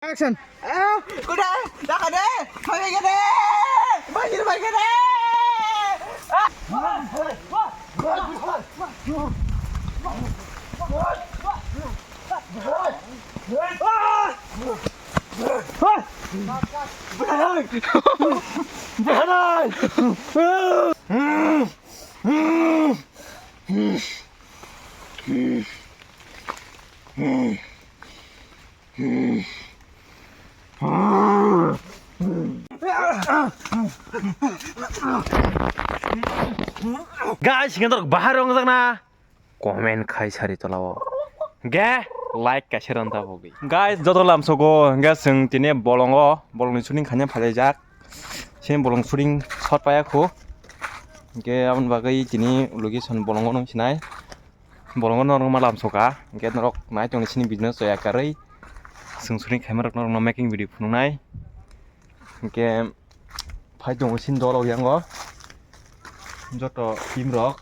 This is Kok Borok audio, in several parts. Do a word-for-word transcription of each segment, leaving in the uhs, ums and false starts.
Action. Kuda, dakade, phai gede, bajir phai gede. Guys, hinga norok bahar rong jak na. Comment khai sari tola o. Ge like kaisa ranta bogwi. Guys, joto lamsogo hinga chwng tini bolongo, bolongni shooting khaina phailaijak. Sini bolong shooting shot paya khu. Hinke aboni bagwi tini location bolongo nung sinai. Bolongo norok ma lamsoka. Hinke norok nai tongni sini business ya karwi. Chwng shooting khaima rok norok no making video phunuknai. Hinke phai tongo sini dolok yango. Joto team rok.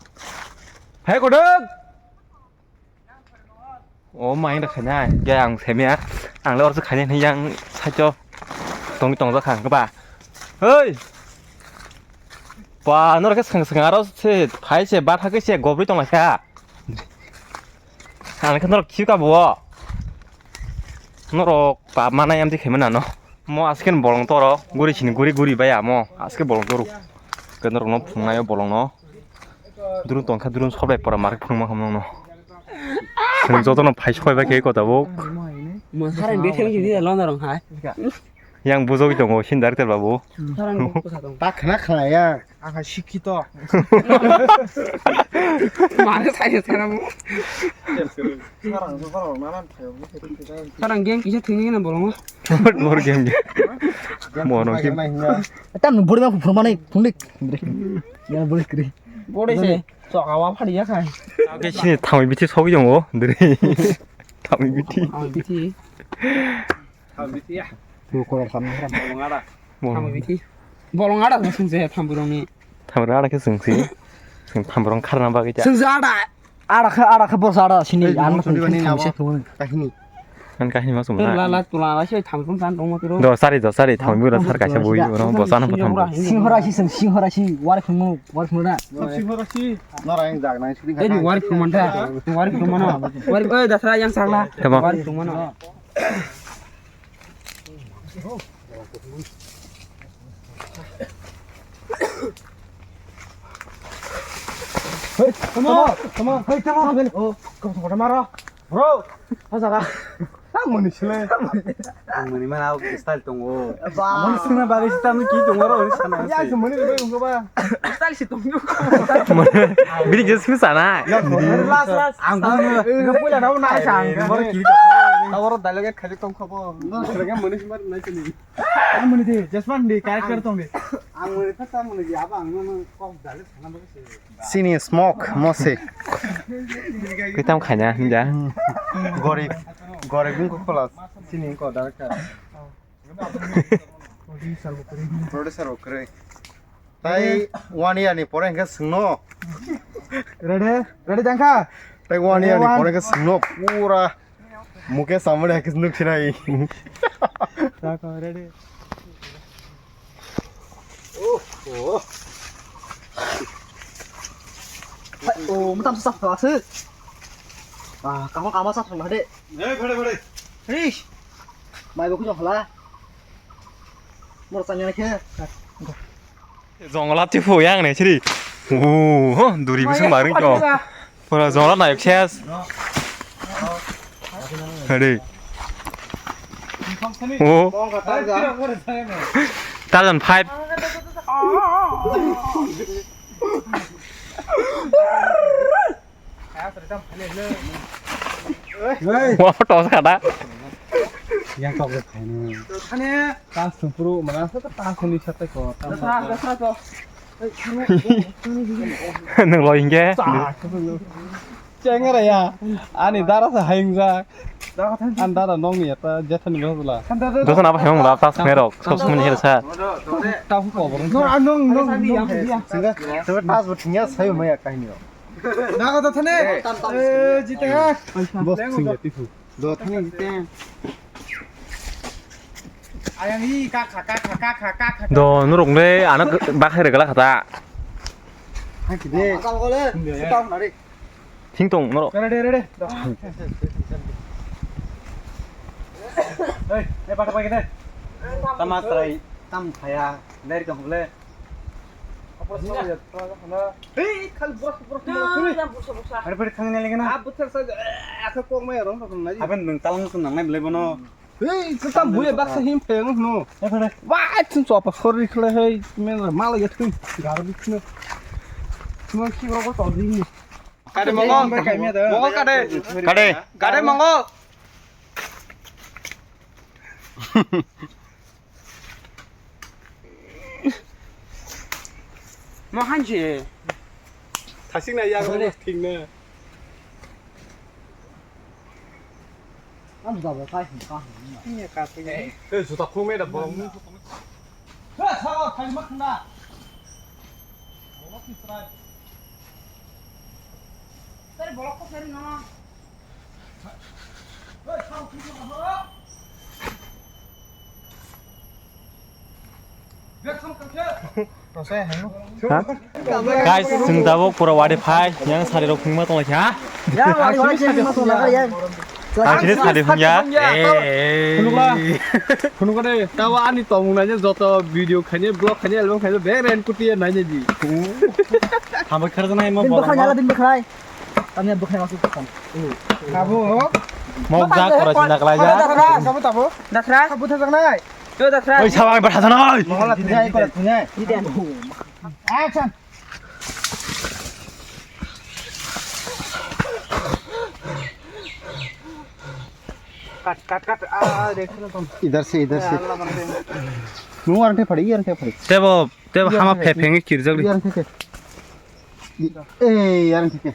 Hai kodok. O mai da khaina, ya ang semia. Ang le orso khaina ni yang saito. Tong tong jakha ang ba. Hei. Ba norok khe swng swng aro se phai se ba thakhe se gobri tong lakha. Ang khe norok khiu ka bo. Norok pa mana yam ti khaima nano. Mo asken bolong toro guri sini guri guri bai amo aske bolong toro. Ke norok no phungnai o bolong no. Durun tongkha durun sobai pora marik phungma hamno no. Chwng jotono phai soi bai khe kota bo. Mo sarang de themi di lon rong hai. Yang bujogwi tongo sin director babu. Sarang de kusa tong. Ta khna khna ya. Ang hai sikhito. Mare sai sai na mo. Sarang so sarang nanan thayo. Sarang game kisa thengni na bolong. Bor game ge. Mono game. Tam bor ma phurmani phungni. Ya bor kri. Bor se. Choka wa phari ya khai. Oke sini thamwi bithi sogwi tongo. Diri. Thamwi bithi. Thamwi bithi. Thamwi bithi ya. Tu ko kam. Bolong ada. Bolong. Thamwi bithi. Bolong ada sung se thamburong ni. Thamburong ada ke sung si. Sung thamburong kharna bagwi ta. Sung se ada. Ada khe ada khe bos ada sini. An sung se thung. Kahini. Kan kahini ma sumna. La la tula la se tham thum san dong ma tiro. Do sari do sari tham bu la sar kaisa bui ro bo san pa tham. Singhora si sing singhora si war khum war khum da. Singhora si. Nora yang jak nai sini. Ei war khum man da. War khum man. War oi dasra yang sangla. Tama. War khum man. Hey, tama, tama, hey, tama. Oh, kau tu maro. Bro, apa saka? Tamo ni sile. Ang mani mana aku style tongo. Mani sina bagi sita mi ki tongo ro sana. Ya, semani bai tongo ba. Style si tongo. Bini jenis mi sana. Ya, last last. Ang tongo. Ini pula nau na sang. Baru kiri. Tawar dialogue khali tong khobo. Mani sima na sini. Ang mani di, Jasman di, character tong di. Ang mani kata mani di, apa ang mani kok dialogue sana bagi sih. Sini smoke mose. Kwitam khaina hinja. Gorib, gorib wngkha khola sini wngkha director. Producer bo kwrwi. Tai one year ni pore hwnkhe swngno. Ready? Ready jangkha? Tai one year ni pore hwnkhe swngno pura Mukesh Ambani hai khe nuk sinai. Ready? Oh, mutam sa sa se. Ah, kamu kamu sa sa de. Eh, bade bade. Rish. Mai bo ku jong hala. Mor sa nyana khe. Jongla tipu yang ne siri. Oh, duri bising baring to. Pura jora nayok ses. Hadi. Oh. Tarzan five. Wah, tos kada. Yang kok le khaina. Tas thung puru mana sa ta tas ni sa ta ko. Nang lo hingke. Chengara ya. Ani dara sa haing ja. An dara nong ni ta jethan ni bla. Dosan apa hemang la tas merok. Sok sumuni hera sa. Ta hu ko bor. No, no, no. Sehingga, sehingga tas bertingnya saya maya kahini. Naga da thane. Eh, jite ha. Bos sehingga tipu. Do thani jite. Ayang i kakha, kakha, kakha, kakha. Do, norok le ano bakhai regala khata. Hangki de. Asal kole, sita hona re. Thing tong norok. Ready, ready. Hey, hey, bata pakai de. Tama trai, tam khaya, dari kamu le. Hey, khal burak, burak, burak. Ada pada kangen lagi na. Ah, betul saja. Aku kok mai orang tak kenal. Apa nang talang senang mai beli bono. Hei, kata buya baksa him phayang no. Wah, chun chopa khori khle hei, men mala ya thun. Gar bi khna. Mo ki ro ko to di. Kade mongo? Mongo kade? Kade? Kade mongo? Mo hanji. Thasing na ya ko thing na. Ang jabo kai hum ka hum na. Ni ka tu. Eh, juta khum e da bolong. He, sawa khai ma khna. Bolok ni try. Tare bolok ko seri na. He, sawa khai ma khna. Ha? Guys, chwng tabuk pura wari phai, yang sari rok phungma tonglaikha. Ya, wari, wari, sari phungma tonglaikha, ya. Ang sini sari phungya. Phunukla. Phunukla de. Tawa ani tongmung nai joto video khaini, vlog khaini, album khaini, bek ren kuti ya nai di. Hambai kharjana imo. Din bolong bwkhai nala, din bwkhai. Tanya bwkhai masuk tukang. Abo. Mok jak kora chinta kalai jak. Tabo, tabo. Dakhra. Tabo thajak nai. Yo, dakhra. Oi, sabai bwkha thana oi. Mangala thunai, kora thunai. Action. Cut, cut, cut. Ah, ah, dekh na tum. Idhar se, idhar se. Allah mante. Nung arang the phadi, arang the phadi. Tebo, tebo hama phe phenge kirjak li. Arang the. Ei, arang the.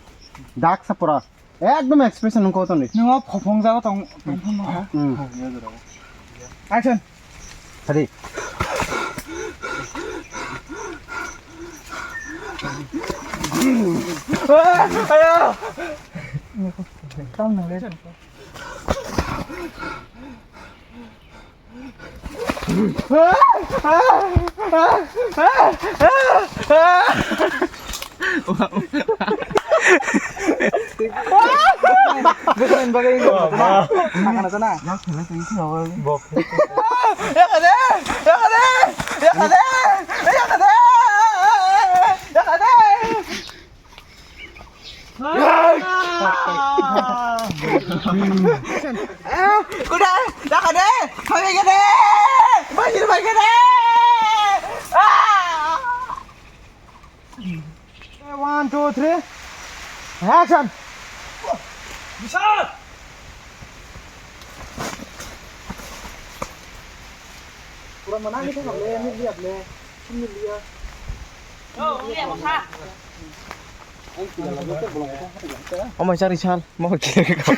Dak sa pura. Ekdom expression nung kotor ni. Nung o phopong jago tong, tong phung ha. Hmm. Action. Ready. Ayo. Tong nang le. Bwkhaini bagwi wngkha na? Sakha na sana? Yakade, yakade, yakade, yakade, yakade, yakade. Kuda, dakade, phaikade, bajir phaikade. One, two, three, action. Bishal. Pura mana ni kan le, ni lihat le, ni lihat. Oh, ni apa? Omo chari sal, mau kiri kau.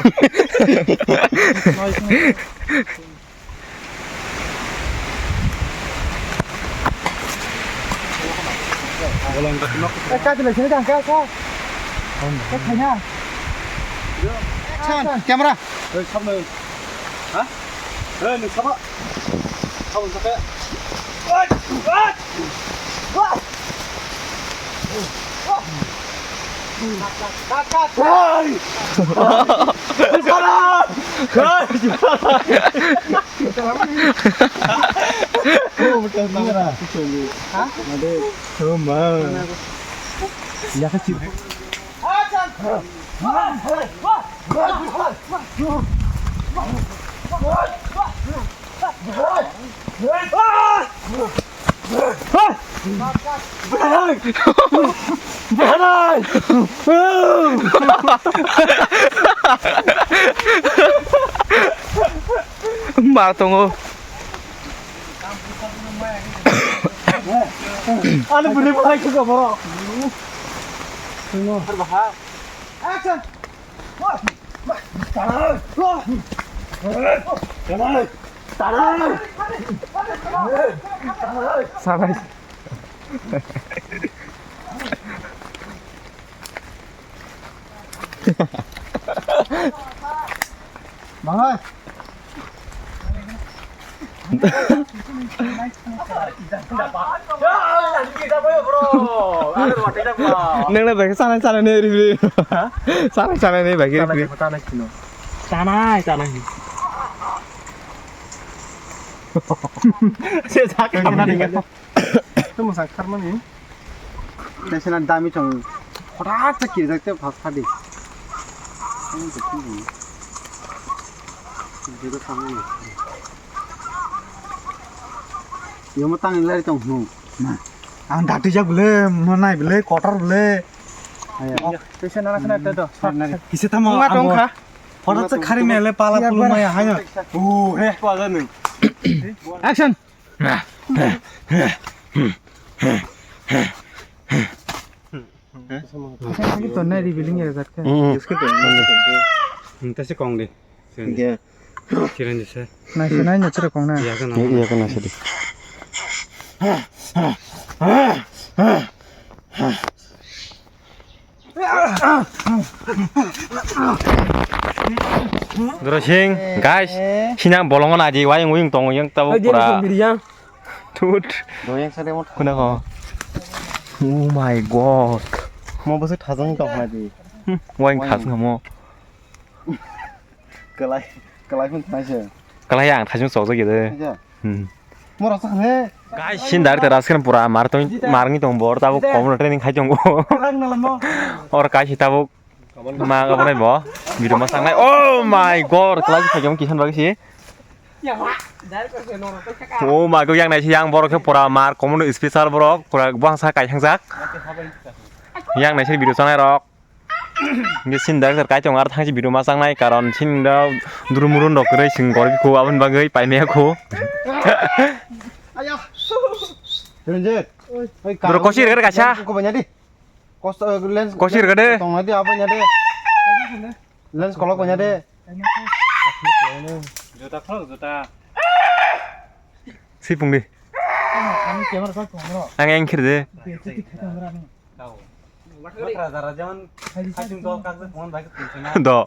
Eh, kati lai sini kan, kau, kau. Eh, kayaknya. Action, camera. Hei, sabna. Ha? Hei, nung saba. Sabun saka. Oi! Oi! Oi! Oi! Oi! Sara! Hei! Oh, bukan kamera. Ha? Ada. Oh, ma. Ya, kecil. Ma tongo. Ani bwrwi bo hai khe borok. Action. Sabai. Bang, oi. Nang na bai sanai sanai ne ri ri. Sanai sanai ne bai ri. Sanai sanai. Se sak na ni. Tamo sak kharmani. Naisina dami tong hothat se kirijak te phas phadi. Ani to ki ni. Jero tamo ni. Yomo tang lari tong hnu. Na. Ang dati jak bole, manai bole, kotor bole. Ayo. Tese nana sana te to. Kisa tamo. Unga tong kha. Hothat se khari mele pala pulu maya hayo. Oh, he. Action. Tonne revealing ya jat ka. Hmm. Tasi kong de. Kiran jese. Nai se nai na chira kong na. Iya kana. Iya kana sidi. Doro sing, guys, sinang bolongo naji, wayang uyung tongo yang tabo pura. Tut. Doyang sare mot. Kuna ko. Oh my God. Mo bose thajang tong naji. Wayang thas ngamo. Kalai, kalai pun thai se. Kalai ang thajang sok jagi de. Hmm. Mora sakne. Guys, sin dar teras kan pura mar tong, mar ngi tong bor tabo komono training khai tongo. Or kai si tabo ma ga bonai bo. Video ma sangnai. Oh my God, kalai si thajang kisan bagi si. Oh my God, yang nai si yang borok khe pura mar komono special borok pura bangsa kai hangjak. Yang nai si video sangnai rok. Nge sin director kai tong ar thangsi video ma changnai karon sin da durumurun rok kwrwi sing gor kho aboni bagwi paimaya kho. Renjit. Oi, bro, kosi rega kaisa. Ko banya di. Kos, eh, lens. Kosi rega de. Tong na di apa nya de. Lens kolok banya de. Juta khol juta. Sipung di. Ang yang kiri de. Kau. Matra jara jaman kacung tol kak tong bai kacung na. Do.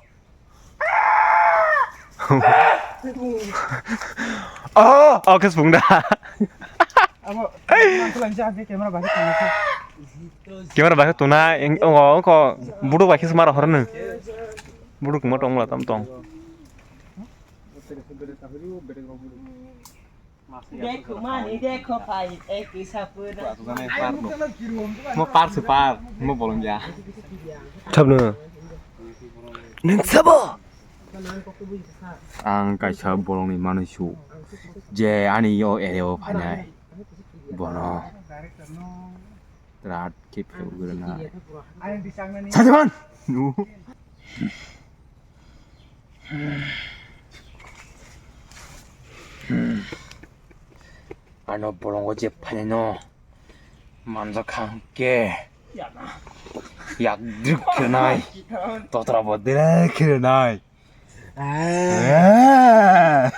Oh, oke sepung da. Abo, nang tulang ja ke camera bai kacung. Camera bai kacung na, eng, oh, ko budu bai kacung mara horne. Budu kuma tong la tam tong. Dekho mani, dekho bhai, ek hi sapura. Mo par se par, mo bolong ya. Thabno. Neng sabo. Ang kaisa bolongni manwi su. Je ani yo area o phainai. Bono. Rat khe pheu gurana. Sajaman. Ano bolongo je phainai no manjak kha hwnkhe yak drik khe nai, totra bo dere khe nai. Ah.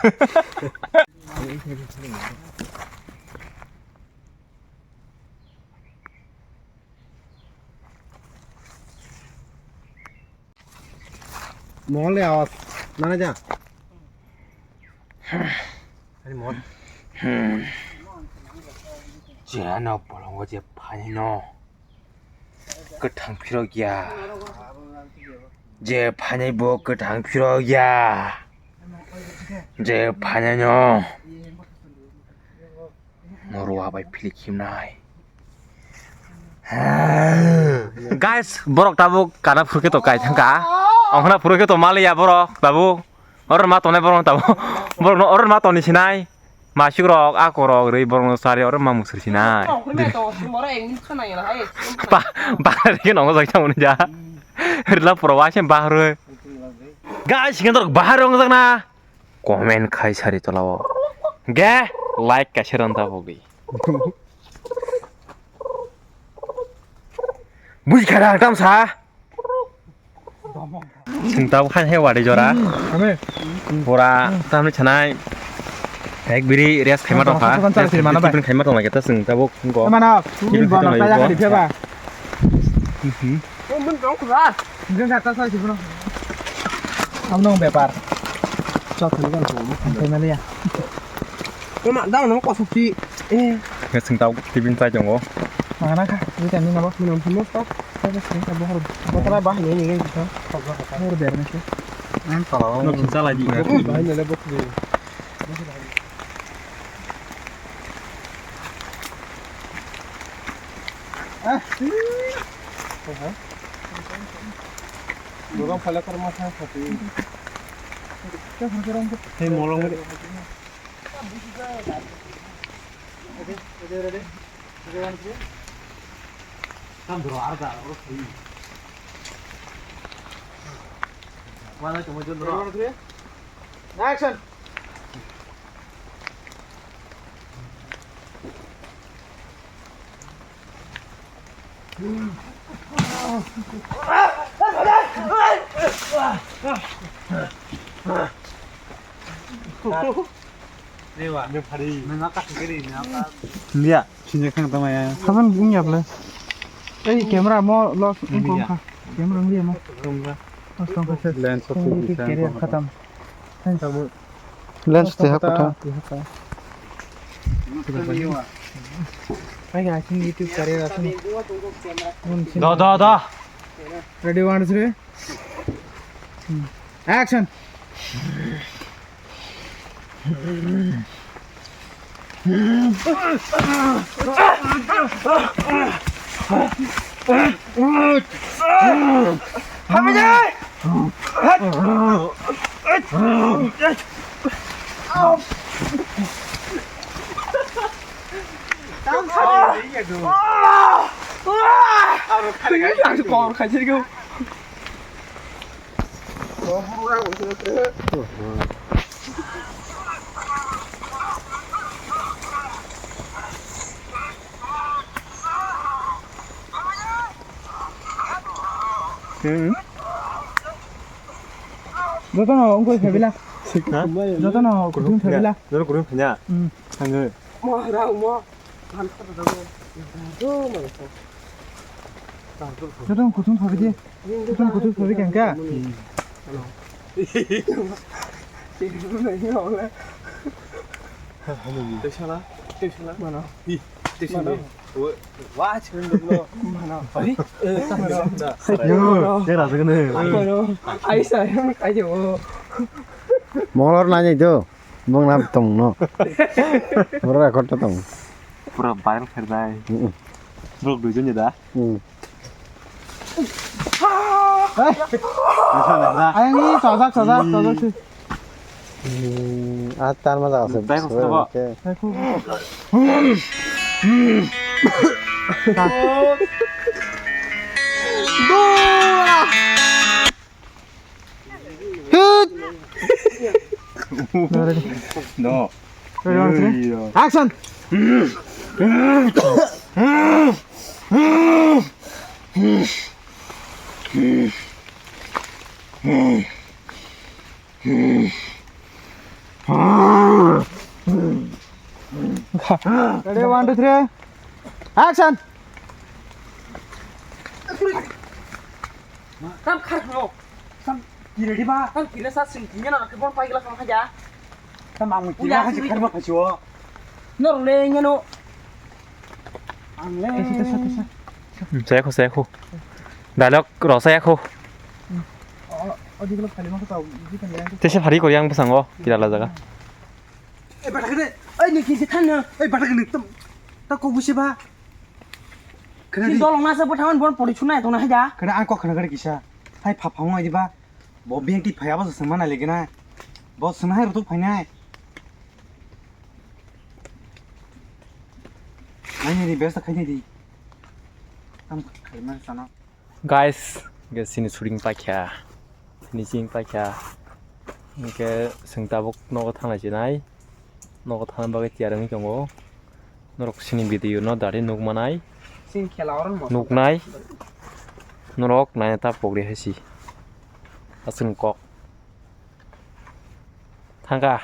Mohol le awas. Nana ja. Ani mohol. Jeno bolongo je phaino. Kwthang phirok ya. Je phainai bo kwthang phirok ya. Je phainai no. Norwa bai philik himnai. Guys, borok tabuk kana phuru khe to kai thangka. Ongkhna phuru khe to maliya borok tabuk. Oro ma tonai borok tabuk. Borok no oro ma toni sinai. Masuk rok, ako rok, rei borok no sari oro ma musri sinai. Ba, ba, rei no ngajak tamo ja. Rila pura wa sem bahar. Guys, khe to bahar ngajak na. Comment khai sari tola o. Ge, like kaisa ranta bogdi. Buji khara tam sa. Sing tabo khan he wadi jora. Pura tamni chanai. Ek biri rest khaima tong kha. Rest khaima tong kha. Khaima tong lagi ta sing tabo ko. Mana? Khaima tong lagi ta. Ang nong bepar. Chok thani kan thong. Ang thai maliya. Toma, daw no kosok ti. Eh. Ngasing tau tibin chai tongo. Mana kha, vitamin nabo. Minum phumo to. Saya sing ka bohor. Botara bah ni ni ni. Bohor ber ni. Ang tau. No chinta lai di. Bah ni le bok ni. Ah. Dorong phala kor ma kha khati. Hei molong. Action! Liya, sini kang tama ya. Saban wngya ble. Ei, camera mo loss wngkha. Camera wngya mo. Loss wngkha. Lens of the camera khatam. Lens tei ha kotha. Hai ga, sini YouTube career aswk. Da, da, da. Ready, one, three. Action. Hmm. Jotono wngkoi phaibila. Ha? Jotono kuthum phaibila. Jotono kuthum phaiya? Hmm. Thangwi. Mo rang mo. Jotono kuthum phaibidi. Jotono kuthum phaibidi kangka. Tei sala, tei sala. Mano. Hi, tei sala. Mano. Wa, wa, chheng dum no. Mano. Hi. Yo, kera se ne. Mano. Ai sa, ai jo. Molor na ni do. Bong na tong no. Ora record ta tong. Pura viral kher dai. Mm. Vlog dui jon da. Mm. Ayang ni sajak, sajak, sajak si. Hmm, ah, tar ma jaga se. Bai ko sabo. Oke. Bai ko. Hit. No. Ready, one, three. Action. Ready, one, two, three. Action. Tam khar khno. Tam kire di ba. Tam kire sa sing kinya na ke bon pai gla khang haja. Tam ang kire haji khar ma phajo. Nor le nyano. Ang le. Tesa, tesa, tesa. Saya ko, saya ko. Dialogue ro saya ko. Tesa phari kori ang bwskango kira la jaga. Ei, bathak de. Ei, ni kisi than na. Ei, bathak ni tam. Ta ko busi ba. Khana di. Dolong nasa bo thaman bon pori chunai tong na haja. Khana ang ko khana gari kisa. Hai pha phang ai di ba. Bo beng ti phaya ba se mana le gena. Bo sna hai rutuk phainai. Nai ni besta khai di. Tam khai man sana. Guys, hingke chini shooting paikha, finishing paikha, hingke chwng tabuk nogo thanglai chinai, nogo thangna bagwi tiyar wngwi tongo, norok chini video no dari nukmanai, nuknai, norok naina ta pokri hai si, aswk kok thangkha.